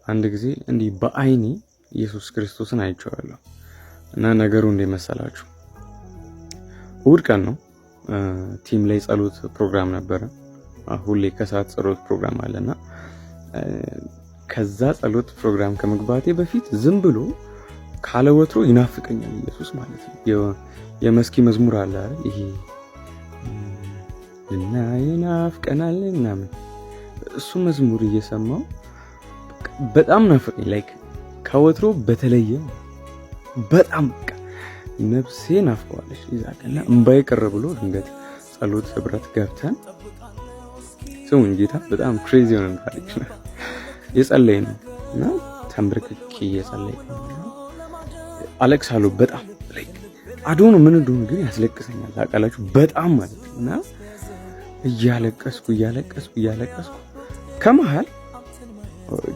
አንድ ጊዜ እንዲህ በአይኔ ኢየሱስ ክርስቶስን አይቼዋለሁ። እና ነገሩ እንዴት መሰላችሁ? እሑድ ቀን ነው። Team ላይ ጸሎት ፕሮግራም ነበረ። ሁሌ ከሰዓት ጸሎት ፕሮግራም አለና ከዛ ጸሎት ፕሮግራም ከመግባቴ በፊት ዝም ብሎ ካለ ወትሮ ይናፍቀኛል ኢየሱስ ማለት ነው። የመስኪ መዝሙር አለ አይደል? ይሄ እና ይናፍቀናል ምናምን፣ እሱ መዝሙር እየሰማው በጣም ናፈቀኝ። Like ከወትሮ በተለየ በጣም በቃ ነፍሴ ናፍቀዋለች ይዛቀና እምባዬ ቅር ብሎ ድንገት ጸሎት ህብረት ገብተን፣ ስሙኝ ጌታ በጣም crazy የሆነ ታሪክ ነው። የጸለይ ነው እና ተንበርክኬ እየጸለይኩ ነው። አለቅሳለሁ በጣም፣ like I don't know ምን እንደሆነ ግን ያስለቅሰኛል፣ ታውቃላችሁ፣ በጣም ማለት ነው። እና እያለቀስኩ እያለቀስኩ እያለቀስኩ ከመሃል፣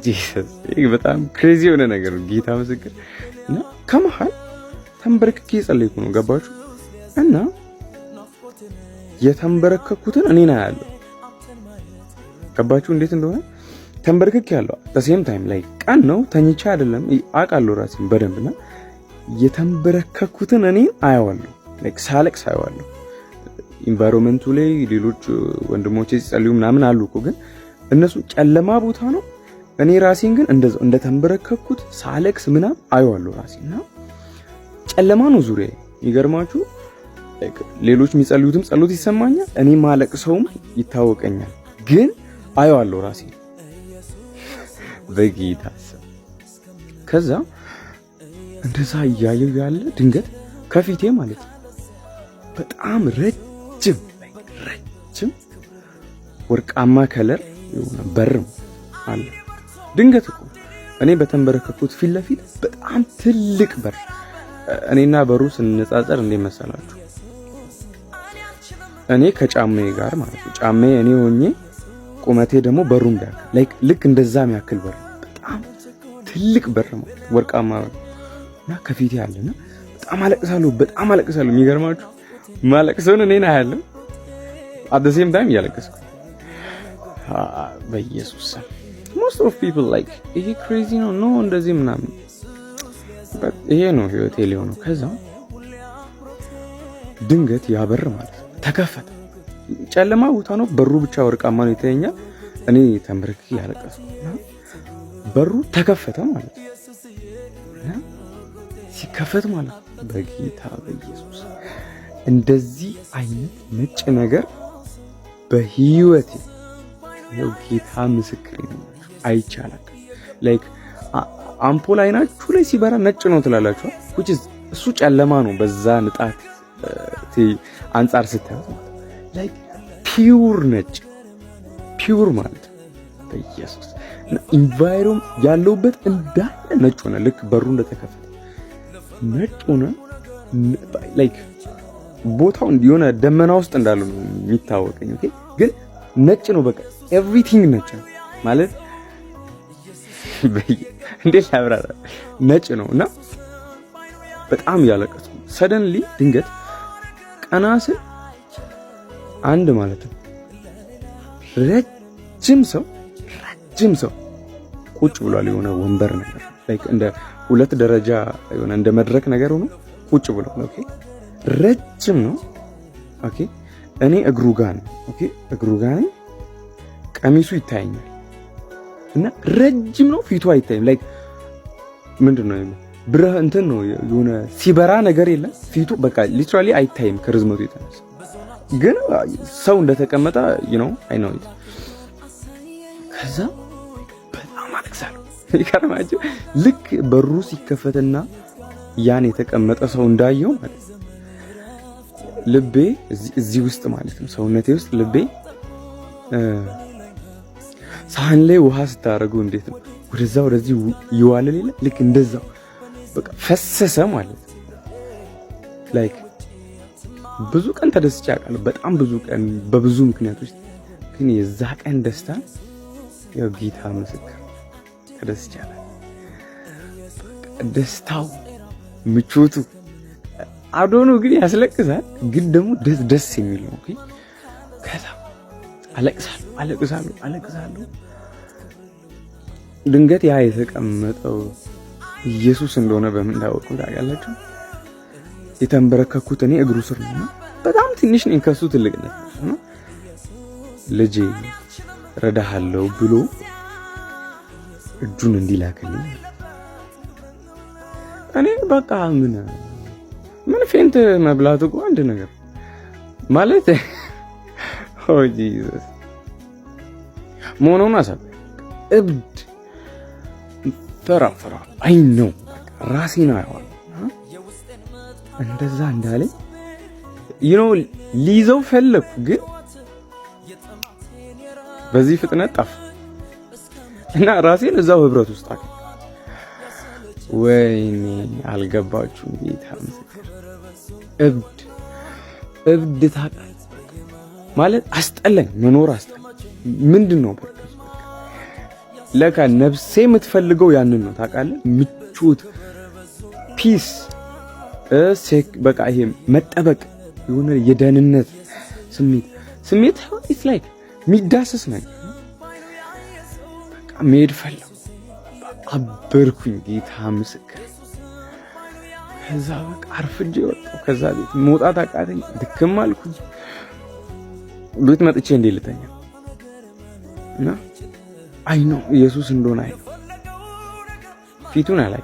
Jesus፣ በጣም crazy የሆነ ነገር ነው፣ ጌታ ምስክር። እና ከመሃል ተንበርክኬ እየጸለይኩ ነው፣ ገባችሁ? እና የተንበረከኩትን እኔን አያለሁ። ገባችሁ እንዴት እንደሆነ? ተንበርክኬ ያለው በ same time ላይ ቀን ነው፣ ተኝቼ አይደለም፣ አውቃለሁ ራሴን በደንብ። እና የተንበረከኩትን እኔን አየዋለሁ፣ like ሳለቅስ አየዋለሁ። Environment ኡ ላይ ሌሎች ወንድሞቼ ሲጸልዩ ምናምን አሉ እኮ፣ ግን እነሱ ጨለማ ቦታ ነው። እኔ ራሴን ግን እንደዛው እንደተንበረከኩት ሳለቅስ ምናምን አየዋለሁ ራሴን። እና ጨለማ ነው ዙሪያዬ። የሚገርማችሁ ሌሎች የሚጸልዩትም ጸሎት ይሰማኛል፣ እኔ ማለቅሰውም ይታወቀኛል። ግን አየዋለሁ ራሴን በጌታ ስም። ከዛ እንደዛ እያየው ያለ ድንገት ከፊቴ ማለት ነው በጣም ረጅም ረጅም ወርቃማ color የሆነ በር አለ። ድንገት እኮ እኔ በተንበረከኩት ፊት ለፊት በጣም ትልቅ በር፣ እኔና በሩ ስንነጻጸር እንዴት መሰላችሁ? እኔ ከጫማዬ ጋር ማለት ነው፣ ጫማዬ እኔ ሆኜ ቁመቴ ደግሞ በሩን ቢያክል፣ like ልክ እንደዛ የሚያክል በር፣ በጣም ትልቅ በር ማለት ወርቃማ በር እና ከፊቴ አለና በጣም አለቅሳለሁ፣ በጣም አለቅሳለሁ። የሚገርማችሁ ማለቅሰውን እኔን አያለሁ፣ at the same time እያለቀስኩ፣ በኢየሱስ ስም። Most of people like ይሄ crazy ነው፣ no እንደዚህ ምናምን፣ ይሄ ነው ህይወቴ ሊሆነው። ከዛ ድንገት ያ በር ማለት ተከፈተ። ጨለማ ቦታ ነው፣ በሩ ብቻ ወርቃማ ነው ይታየኛል። እኔ ተንበርክኬ እያለቀስኩ በሩ ተከፈተ ማለት ነው። እና ሲከፈት ማለት በጌታ በኢየሱስ እንደዚህ አይነት ነጭ ነገር በህይወቴ፣ ይኸው ጌታ ምስክሬ ነው፣ አይቼ አላውቅም። Like አምፖል አይናችሁ ላይ ሲበራ ነጭ ነው ትላላችሁ፣ which is እሱ ጨለማ ነው በዛ ንጣት አንጻር ስታዩት ማለት፣ like pure ነጭ፣ pure ማለት በኢየሱስ። Environment ያለውበት እንዳለ ነጭ ሆነ። ልክ በሩ እንደተከፈተ ነጭ ሆነ። Like ቦታው የሆነ ደመና ውስጥ እንዳለ ነው የሚታወቀኝ። Okay፣ ግን ነጭ ነው፣ በቃ everything ነጭ ነው ማለት እንዴት ላብራራ? ነጭ ነው እና በጣም እያለቀስኩ suddenly ድንገት ቀና ስል አንድ ማለት ነው ረጅም ሰው፣ ረጅም ሰው ቁጭ ብሏል። የሆነ ወንበር ነገር፣ like እንደ ሁለት ደረጃ የሆነ እንደ መድረክ ነገር ሆኖ ቁጭ ብሏል። Okay፣ ረጅም ነው። Okay፣ እኔ እግሩ ጋ ነኝ። Okay፣ እግሩ ጋ ነኝ። ቀሚሱ ይታየኛል እና ረጅም ነው። ፊቱ አይታይም። Like ምንድን ነው ብረህ እንትን ነው የሆነ ሲበራ ነገር የለም፣ ፊቱ በቃ literally አይታይም ከርዝመቱ የተነሳ፣ ግን ሰው እንደተቀመጠ I know። ከዛ በጣም አለቅሳለሁ። ይገርማችሁ ልክ በሩ ሲከፈትና ያን የተቀመጠ ሰው እንዳየው ማለት ልቤ እዚህ ውስጥ ማለት ነው ሰውነቴ ውስጥ ልቤ ሳህን ላይ ውሃ ስታደርጉ እንዴት ነው ወደዛ ወደዚህ ይዋልል የለ፣ ልክ እንደዛው በቃ ፈሰሰ ማለት ነው። Like ብዙ ቀን ተደስቼ አውቃለሁ። በጣም ብዙ ቀን በብዙ ምክንያቶች፣ ግን የዛ ቀን ደስታ ያው ጌታ ምስክር ተደስቼ አላውቅም። ደስታው ምቾቱ I don't know ግን ያስለቅሳል፣ ግን ደግሞ ደስ ደስ የሚል ነው። ከዛ አለቅሳለሁ፣ አለቅሳለሁ፣ አለቅሳለሁ። ድንገት ያ የተቀመጠው ኢየሱስ እንደሆነ በምን እንዳወቅኩ ታውቃላችሁ? የተንበረከኩት እኔ እግሩ ስር ነው። በጣም ትንሽ ነኝ ከሱ ትልቅነት። ልጄ ረዳሃለሁ ብሎ እጁን እንዲላክልኝ እኔ በቃ ምን faint መብላት እኮ አንድ ነገር ማለት፣ oh Jesus፣ መሆኑን አሳብ እብድ ፈራ ፈራ I know፣ ራሴን አየዋለሁ። እንደዛ እንዳለኝ ሊይዘው ፈለግኩ፣ ግን በዚህ ፍጥነት ጠፋ እና ራሴን እዛው ህብረት ውስጥ አገኘሁ። ወይኔ አልገባችሁም። ጌታ ምስክር፣ እብድ እብድ ታውቃለህ ማለት አስጠላኝ፣ መኖር አስጠላኝ። ምንድን ነው purpose? ለካ ነፍሴ የምትፈልገው ያንን ነው ታውቃለህ። ምቾት፣ peace፣ በቃ ይሄ መጠበቅ፣ የሆነ የደህንነት ስሜት፣ it's like የሚዳሰስ ነገር። በቃ መሄድ ፈለኩ፣ አበርኩኝ። ጌታ ምስክር። ከዛ በቃ አርፍጄ ወጣሁ። ከዛ ቤት መውጣት አቃተኝ፣ ድክም አልኩኝ። ቤት መጥቼ እንዴ ልተኛ? እና I know ኢየሱስ እንደሆነ፣ I know ፊቱን አላይ፣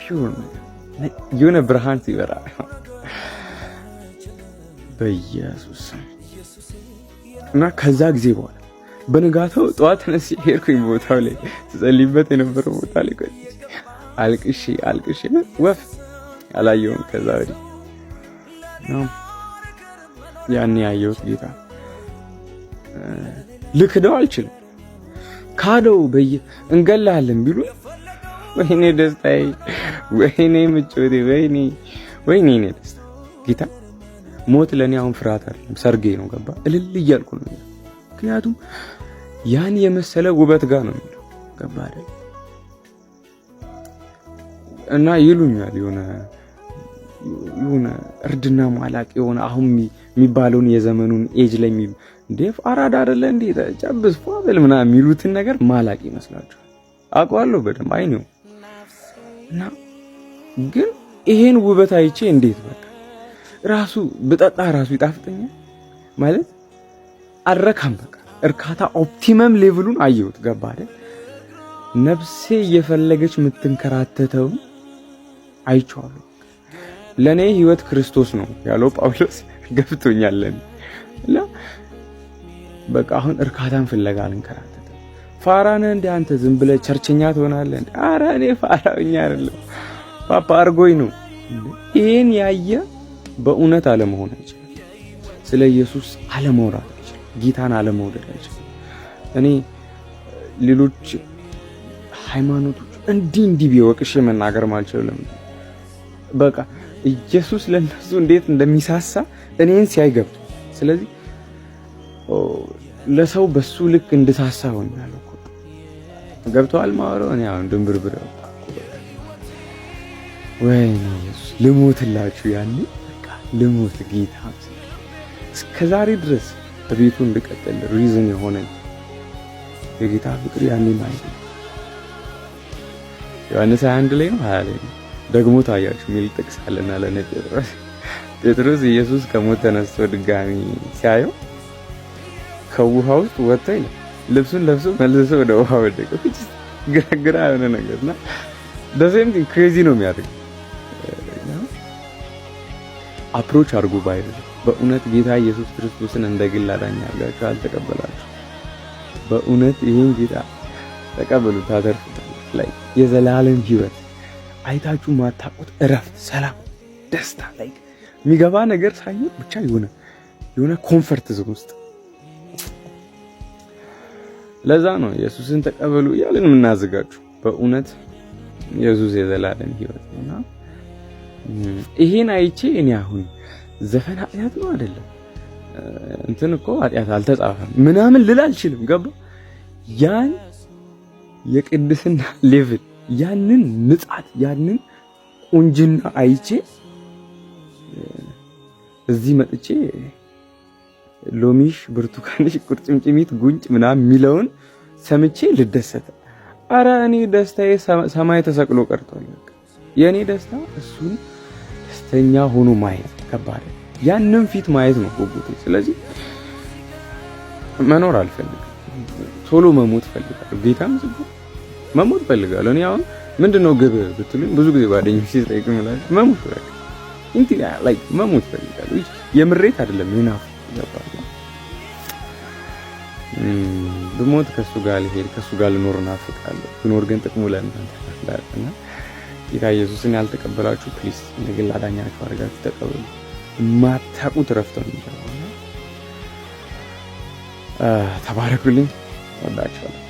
pure የሆነ ብርሃን ሲበራ በኢየሱስ። እና ከዛ ጊዜ በኋላ በንጋታው ጠዋት ተነስቼ ሄድኩኝ። ቦታው ላይ፣ ስጸልይበት የነበረው ቦታ ላይ አልቅሼ አልቅሼ ወፍ አላየውም። ከዛ ወዲህ ያኔ ያየሁት ጌታ ልክደው አልችልም። ካደው በየ እንገላለን ቢሉ ወይኔ ደስታዬ፣ ወይኔ ምቾቴ፣ ወይኔ ወይኔ እኔ ደስታ። ጌታ፣ ሞት ለእኔ አሁን ፍርሃት አይደለም፣ ሰርጌ ነው። ገባ? እልል እያልኩ ነው። ምክንያቱም ያን የመሰለ ውበት ጋር ነው የሚለው፣ ገባ አይደል? እና ይሉኛል የሆነ እርድና ማላቅ የሆነ አሁን የሚባለውን የዘመኑን ኤጅ ላይ እንዴ አራዳ አይደለ እንዴ ጨብስ ፏ በል ምናምን የሚሉትን ነገር ማላቅ ይመስላችኋል። አውቀዋለሁ በደንብ፣ I know። እና ግን ይሄን ውበት አይቼ እንዴት በቃ ራሱ ብጠጣ ራሱ ይጣፍጠኛል ማለት አልረካም። በቃ እርካታ optimum level ኡን አየሁት። ገባ አይደል? ነፍሴ እየፈለገች የምትንከራተተው አይቼዋለሁ። ለእኔ ህይወት ክርስቶስ ነው ያለው ጳውሎስ ገብቶኛል። ለኔ እና በቃ አሁን እርካታን ፍለጋ አልንከራተትም። ፋራ ነህ እንደ አንተ ዝም ብለህ ቸርቸኛ ትሆናለህ። እንደ ኧረ እኔ ፋራውኛ አይደለም፣ ፓፓ አርጎኝ ነው። ይሄን ያየ በእውነት አለመሆን አይችልም። ስለ ኢየሱስ አለመውራት አይችልም። ጌታን አለመውደድ አይችልም። እኔ ሌሎች ሃይማኖቶች እንዲህ እንዲህ ቢወቅሽ መናገር ማልችለው ለምን፣ በቃ ኢየሱስ ለነሱ እንዴት እንደሚሳሳ እኔን ሲያይ ገብቶ፣ ስለዚህ ለሰው በሱ ልክ እንድሳሳ ሆኛለሁ እኮ። ገብተዋል ማወራው። እኔ አሁን ድንብርብር፣ ወይኔ ኢየሱስ፣ ልሞትላችሁ፣ ያኔ በቃ ልሞት። ጌታ እስከ ዛሬ ድረስ በቤቱ እንድቀጥል reason የሆነኝ የጌታ ፍቅር ያኔ ማየት ነው። ዮሐንስ 21 ላይ ነው፣ 20 ላይ ነው፣ ደግሞ ታያችሁ የሚል ጥቅስ አለና ለነ ጴጥሮስ ኢየሱስ ከሞት ተነስቶ ድጋሚ ሲያየው ከውሃ ውስጥ ወጥቶ ይላል ልብሱን ለብሶ መልሶ ወደ ውሃ ወደቀ። ግራ ግራ የሆነ ነገር እና the same thing crazy ነው የሚያደርግ። Approach አድርጉ ባይ በእውነት ጌታ ኢየሱስ ክርስቶስን እንደ ግል አዳኝ አድርጋችሁ አልተቀበላችሁ። በእውነት ይህን ጌታ ተቀበሉ፣ ታተርፉታላችሁ። Like የዘላለም ህይወት፣ አይታችሁ ማታውቁት እረፍት፣ ሰላም፣ ደስታ፣ like የሚገባ ነገር ሳይሆን ብቻ የሆነ comfort zone ውስጥ። ለዛ ነው ኢየሱስን ተቀበሉ እያልን የምናዘጋችሁ። በእውነት ኢየሱስ የዘላለም ህይወት ነውና ይሄን አይቼ እኔ አሁን ዘፈን ኃጢአት ነው አይደለም፣ እንትን እኮ ኃጢአት አልተጻፈም ምናምን ልል አልችልም። ገባ? ያን የቅድስና level፣ ያንን ንጻት፣ ያንን ቁንጅና አይቼ እዚህ መጥቼ ሎሚሽ፣ ብርቱካንሽ፣ ቁርጭምጭሚት፣ ጉንጭ ምናምን የሚለውን ሰምቼ ልደሰት አረ እኔ ደስታዬ ሰማይ ተሰቅሎ ቀርቷል። በቃ የእኔ ደስታ እሱን ደስተኛ ሆኖ ማየት ከባድ፣ ያንን ፊት ማየት ነው ጉጉቴ። ስለዚህ መኖር አልፈልግም፣ ቶሎ መሞት ፈልጋለሁ። ጌታ ምስክር መሞት ፈልጋለሁ። እኔ አሁን ምንድን ነው ግብ ብትሉኝ ብዙ ጊዜ ጓደኞች ሲጠይቁ መሞት፣ በቃ እንት like መሞት ፈልጋለሁ። የምሬት አይደለም፣ የናፍቆት ገባህ? ብሞት ከሱ ጋር ልሄድ፣ ከሱ ጋር ልኖር እናፍቃለሁ። ብኖር ግን ጥቅሙ ለእናንተ እና ጌታ ኢየሱስን ያልተቀበላችሁ please እንደ ግል አዳኛችሁ አድርጋችሁ ተቀበሉ። የማታውቁት እረፍት ነው የሚገባው። ተባረኩልኝ። ወዳችኋለሁ።